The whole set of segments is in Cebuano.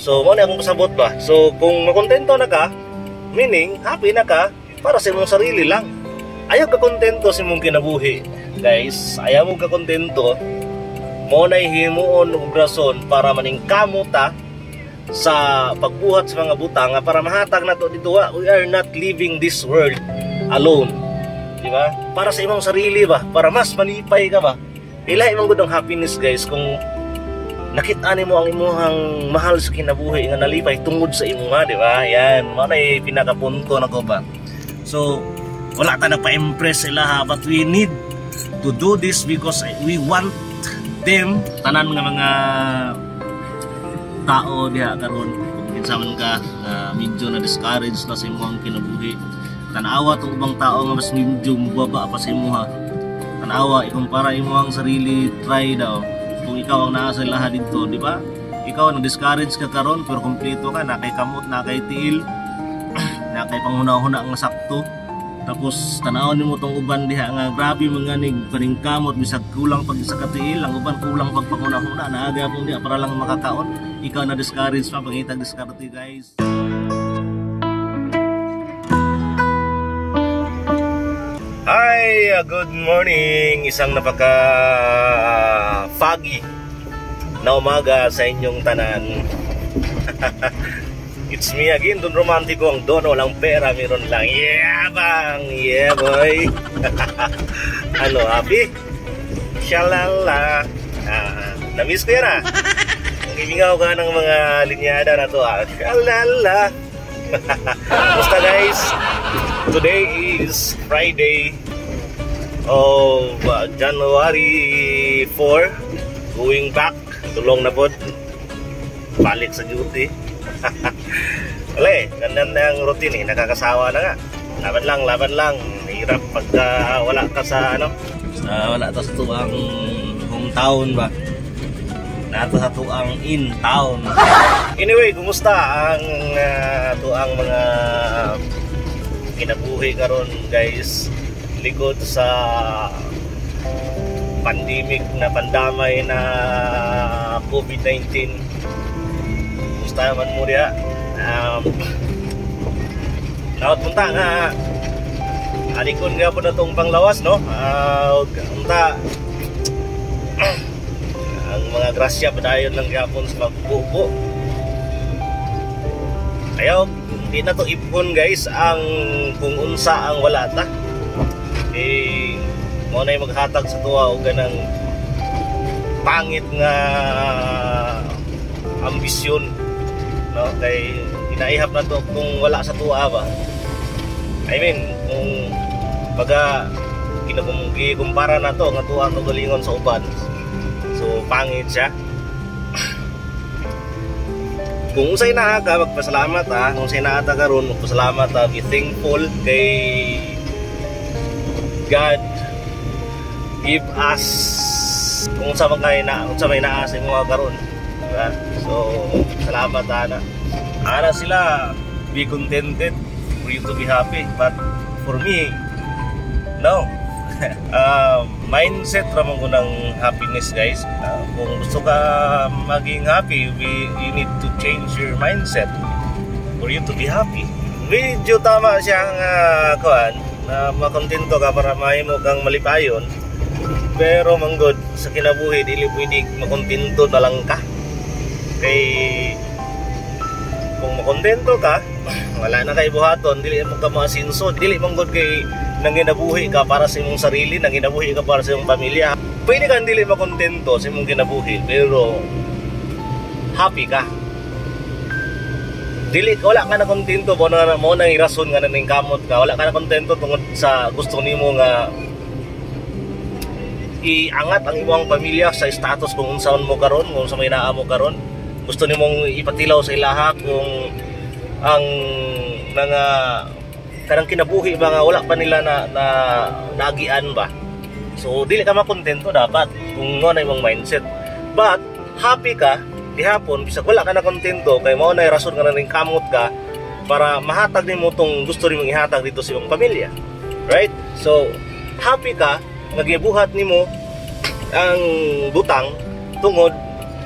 So mo na akong pasabot ba. So kung makontento na ka, meaning happy na ka para sa imong sarili lang. Ayaw ka kontento sa imong kinabuhi. Guys, ayaw mo ka kontento, mo na himuon og rason para maningkamot ta sa pagbuhat sa mga butang nga para mahatag nato dito. We are not living this world alone. Di ba? Para sa imong sarili ba? Para mas malipay ka ba? Ilahi man gud ang happiness, guys, kung nakita nimo ang imuhang mahal sa kinabuhi nga nalipay tungod sa imuha, di ba? Yan, mao na pinakapunto nako ba. So, wala ta nagpa-impress sila ha, but we need to do this because we want them, tanan nga mga tao diha karon, kung kinsa man ka na medyo na discourage na sa imong kinabuhi, tanawa tong ubang tao nga mas medyo mubaba pa sa imuha. Tanawa, ikumpara imong sarili, try daw kung ikaw ang naa sa ilaha didto, di ba? Ikaw na discourage ka karon pero kompleto ka, na kay kamot, na kay tiil, na kay panghuna-huna nga sakto. Tapos tan-awon nimo tong uban diha nga grabe mga nig paningkamot bisag kulang pag isa ka tiil, ang uban kulang pag panghuna-huna, naa gyapon diha para lang makakaon. Ikaw na discourage pa, pangitag diskarte, guys. Hi, good morning. Isang napaka foggy na umaga sa inyong tanan. It's me again, Don Romantico, ang Don walang pera, meron lang. Yeah, bang! Yeah, boy! Ano, happy? Shalala! Ah, na-miss ko yan ah. Ang imingaw ka ng mga linyada na to ah. Shalala! Kumusta, guys? Today is Friday of January 4. Going back. Tulong na pod. Balik sa duty. Wala eh, ganda na ang routine eh, nakakasawa na nga. Laban lang, laban lang. Hirap pagka wala ka sa ano, sa wala ta sa tuang hometown ba. Nato sa tuang in town. Anyway, kumusta ang tuang mga kinabuhi karon, guys, likod sa pandemic na pandamay na COVID-19? Kumusta man mo diha? Naot punta nga alikon nga po na itong panglawas, no? Unta ang mga grasya padayon lang gyapon sa pagbubo. Ayaw, hindi na to ipon, guys, ang kung unsa ang wala ta. Eh, mo na maghatag sa tuwa og ganang pangit nga ambisyon, no? Kay inaihap na to kung wala sa tuwa ba. I mean, kung baga gikumpara na to nga tuwa to galingon sa uban, so pangit siya. Kung unsay naa ka, magpasalamat ha. Kung unsay naa ta karon, magpasalamat ta, be thankful kay God give us kung unsa man kay na unsa may naa sa imo karon, diba? So salamat ana. Ana sila, be contented for you to be happy, but for me, no. Mindset ra man ko ng happiness, guys. Kung gusto ka maging happy, you need to change your mindset for you to be happy. Medyo tama siya nga kuan na makontento ka para mahimo kang malipayon. Pero manggod sa kinabuhi, dili pwede makontento na lang ka. Kay kung makontento ka, wala na kay buhaton, dili mo ka maasinso, dili man gud kay nanginabuhi ka para sa imong sarili, nanginabuhi ka para sa imong pamilya. Pwede kang dili makontento sa imong kinabuhi, pero happy ka. Dili, wala ka na kontento mo na mo nang rason nga naningkamot ka, wala ka na kontento tungod sa gusto nimo nga iangat ang imong pamilya sa status kung unsaon mo karon, kung unsa may naa mo karon. Gusto nimong ipatilaw sa ilaha kung ang mga kanang kinabuhi ba nga wala pa nila na, na nagian ba. So dili ka makontento dapat kung mo na imong mindset. But happy ka gihapon bisag wala ka na kontento kay mao na rason nga naningkamot ka para mahatag nimo tong gusto nimong ihatag dito sa imong pamilya. Right? So happy ka nga gibuhat nimo ang butang tungod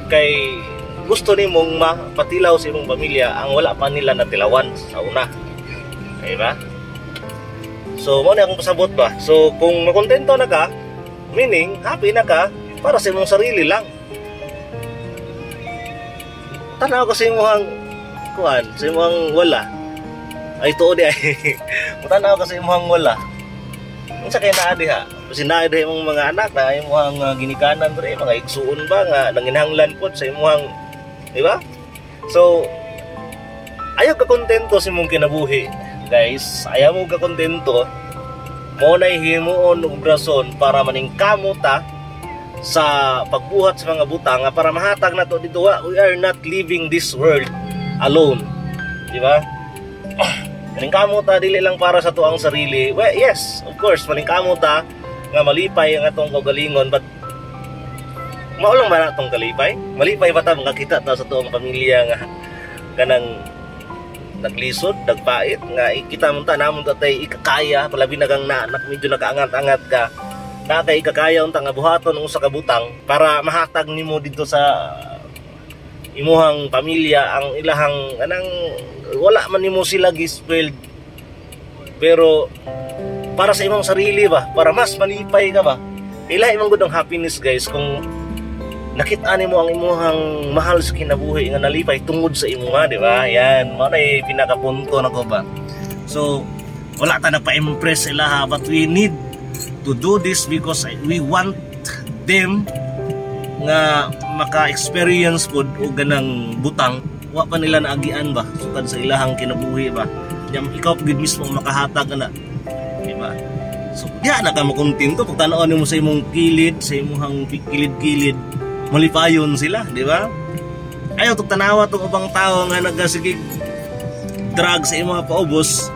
kay Gusto nimong mapatilaw sa imong pamilya ang wala pa nila natilawan sa una. Di ba? So, mao na akong pasabot ba? So, kung makontento na ka, meaning, happy na ka, para sa imong sarili lang. Tanaw ka sa imong kuan, sa imong wala. Ay, tuod di ay. Tanaw ka sa imong wala. Unsa kay naa diha? Kasi naa diha imong mga anak na imong ginikanan diri, mga igsuon ba nga nanginahanglan pod sa imong, di ba? So, ayaw ka kontento sa imong kinabuhi, guys. Ayaw mo ka kontento. Mao na himuon og rason para maningkamo ta sa pagbuhat sa mga butang nga para mahatag nato dito. We are not leaving this world alone. Di ba? Maningkamo ta dili lang para sa tuang sarili. Well, yes, of course, maningkamo ta nga malipay ang atong kaugalingon, but mao lang ba na atong kalipay? Malipay ba ta makakita ta sa tuang pamilya nga kanang naglisod, nagpait, nga kita man ta namon ta tay ikakaya, palabi na kang na, na medyo nakaangat-angat ka, na kay ikakaya unta nga buhaton ang usa ka butang para mahatag nimo dito sa imuhang pamilya ang ilahang anang wala man nimo sila gispoiled, pero para sa imong sarili ba, para mas malipay ka ba. Ilahi man gud ang happiness, guys, kung nakita nimo ang imuhang mahal sa kinabuhi nga nalipay tungod sa imuha, di ba? Yan mao na pinakapunto nako ba. So wala ta nagpa-impress sila ha, but we need to do this because we want them nga maka-experience pod og ganang butang wa pa nila naagian ba sukad sa ilahang kinabuhi ba. Nya ikaw gid mismo makahatag ana, di ba? So diha na ka makontento pag tan-awon nimo sa imong kilid, sa imong kilid-kilid, malipayon sila, di ba? Ayaw tug tanawa tong ubang tao nga nagasigig drag sa imong paubos,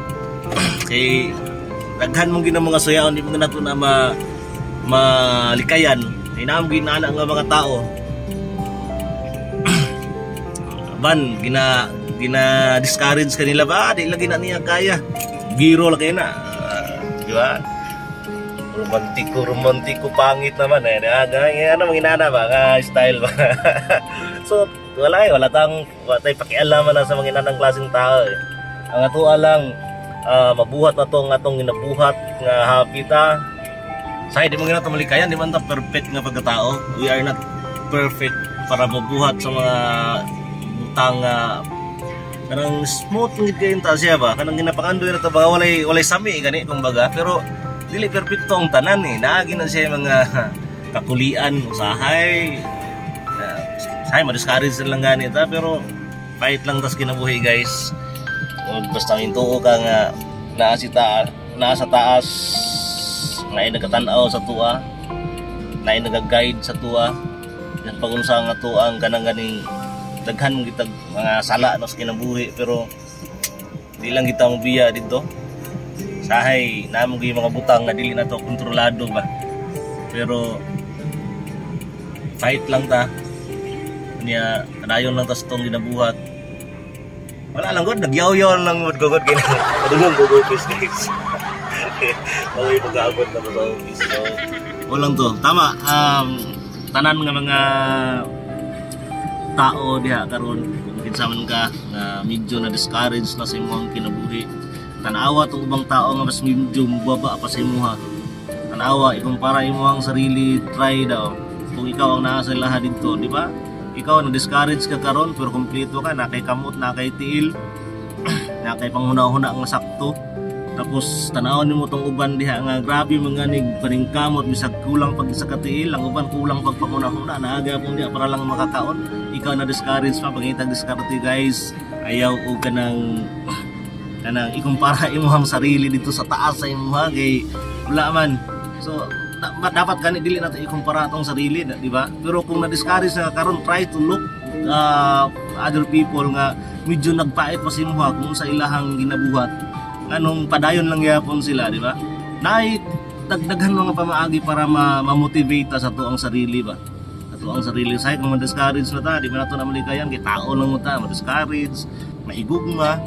kay daghan mong ginang mga suyaon, di mo nato na malikayan. Kay naam ginana nga mga tao ban gina discourage kanila ba, di lagi na niya kaya, giro lang kayo na. Di ba? Romantiko, romantiko, pangit naman eh. Ano mga inana ba nga style ba? So wala eh, wala tayong pakialaman na sa mga inanang klaseng tao eh. Ang atoa lang, mabuhat na to ang atong ginabuhat nga happy ta. Sa di mo ginato malikayan, di man ta perfect nga pagkatao. We are not perfect para mabuhat sa mga butang nga kanang smooth gid kayo ta siya ba, kanang ginapangandoy na ta ba, walay sami gani kumbaga, pero dili perpekto ang tanan eh. Naagi na siya mga kakulian usahay, usahay ma-discourage na lang gani ta, pero fight lang tas kinabuhi, guys. O, basta mintuo ka nga naa sa taas na nagkatanaw sa tuwa, na nagaguide sa tuwa yan pagunsa nga tuwa ang kanang ganing daghan kitag mga sala no sa kinabuhi, pero di lang kita mobiya dito. Sahay namo gyud mga butang nga dili na to kontrolado ba, pero fight lang ta niya, kadayon lang ta sa tong ginabuhat. Wala lang god, nagyaw-yaw lang god god gina padulong go office, guys. Okay, pag-aabot na ko sa office. So walang to tama, tanan nga mga tao diha karon, kung kinsa man ka nga medyo na discourage na sa imong kinabuhi, tanawa tong ubang tao nga mas medyo baba pa sa imuha. Tanawa, ikumpara imong sarili, try daw kung ikaw ang naa sa ilaha didto, di ba? Ikaw na discourage ka karon pero kompleto ka na kay kamot, na kay tiil, na kay panghuna-huna nga sakto. Tapos tanawon nimo tong uban diha nga grabe mga nig paningkamot, bisag kulang pag isa ka tiil, ang uban kulang pag panghuna-huna, naaga pong diha para lang makakaon. Ikaw na discourage pa, pangitag diskarte, guys. Ayaw og kanang ikumpara imong sarili dito sa taas sa imuha kay wala man. So dapat gani dili nato ikumpara atong sarili, di ba? Pero kung na-discourage na karon, try to look other people nga medyo nagpait pa sa imuha kung sa ilahang ginabuhat, anong padayon lang gyapon sila, di ba? Naay dagdaghan mga pamaagi para ma-motivate ta sa tuang sarili ba. Sa tuang sarili say kung ma-discourage na ta, di ba nato na malikayan kay tao lang mo ta, ma-discourage, maigugma,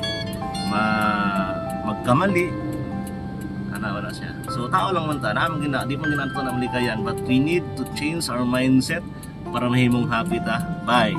magkamali. Ana wala siya. So tao lang man ta, naman gina, di man gina nato na malikayan, but we need to change our mindset para mahimong happy ta. Bye.